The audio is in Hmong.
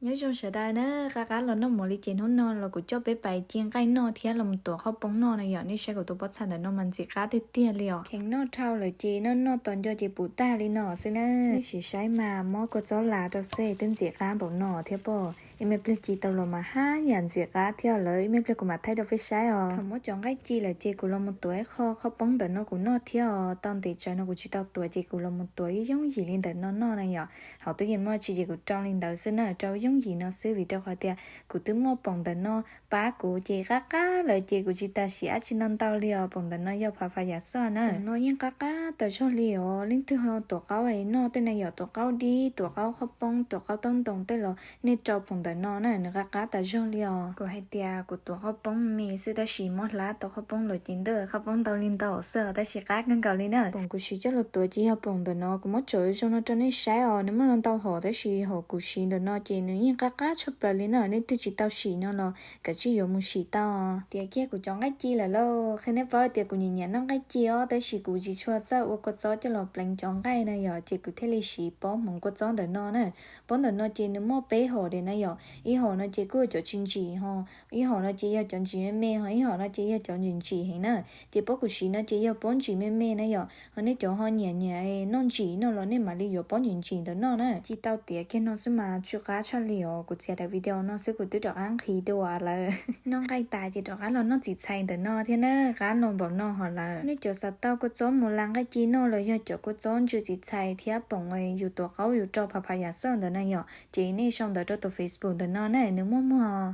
Nyob zoo sawv daws na, qab qab los noj mov li ces hnub no los kuv coj peb pais ci nqaij noj thiab los mus tuav qhov poob noj na yom. Nej saib kuv tus pob txha ntawm no mas ntxim qab tiag tiag li os. Kheev noj dhau lawm ces noj noj tos nco ces puv tag li no xwb na. Nej sim saib mas mob kua txob las rau xwb twb ntxim qab npaum no thiab pob. Ib me pliag ci tau los mas haj yam ntxim qab thiab lawm, ib me pliag kuv mam thaij rau peb saib os. Thaum muab cov nqaij ci lawm ces kuv los mus tuav ib qho qhov poob ntawm no kuv noj thiab os. Tau ntev tsawv no kuv tsis tau tuav ces kuv los mus tuav ib yooj yim li ntawm no noj na yom. Hauv tub yees muaj tsis ces kuv rau li ntawd xwb na, rau yooj yim no xwb vim rau qhov tias kuv twb muaj poom ntawm no pab kuv ces qab qab lawm ces kuv tsis tas siv dab tsi no ntau li os. Poom ntawm no yog pha pha yav xoj na. Poom no yeej qab qab tas zog li os. Leej twg ho tuav qaub noj tej na yom, tuav qaub dib, tuav qaub qhov poob, tuav qaub taub ntoos tej los nej rau poom ntawm no na, nws qab qab tas zog li os. Kuv hais tias kuv tuav qhov poob me xwb tab sis mob hlab tau qhov poob lawm ces ntawm qhov poob ntau li ntau xwb tab sis qab kawg nkaus li na. Poom kuv siv coj los tuav ces yog poom ntawm no, kuv muab tsom zoo no rau nej saib os. Nws muaj no ntau hom tab sis hom kuv siv ntawm no ces nws yeej qab qab tshaj plaws li na. Nej twg tsis tau sim no los kav tsij yuav mus sim tau. Tiav kiag kuv cov nqaij ci lawm lauj. Qhia nej paub tias kuv nyiam nyiam noj nqaij ci os tab sis kuv tsis tshua txawj ua kua txob coj los pleev cov nqaij na yom, ces kuv thiaj li siv pob hmoov kua txob ntawm no na. Pob ntawm no ces nws muaj peb hom diam na yom, ib hom no ces kuj yog cov tsis ntsim ho, ib hom no ces yog cov ntsim me me ho, ib hom no ces yog cov ntsim ntsim heev na. Ces pob kuv siv no ces yog pob ntsim me me na yom, ho nej cov ho nyiam nyiam noj ntsim no los nej mam li yuav pob ntsim ntsim ntawm no na. Ci tau tiav kiag no xwb mas tsw qab tshaj li os. Kuv txiav daim video no xwb kuv twb rov qab nqhis dua lawm. Noj nqaij tas ces rov qab los noj txiv txhais ntawm no thiab na, qab no npaum no ho lawm. Nej cov xav tau kua txob mus la nqaij ci noj los yog cov kua txob ntsw txiv txhais thiab poom yus tuav qaub yus rau pha pha yav xoj ntawd na yom, ces nej sau ntawv rau tus Facebook ntawm no na, nws muaj muag.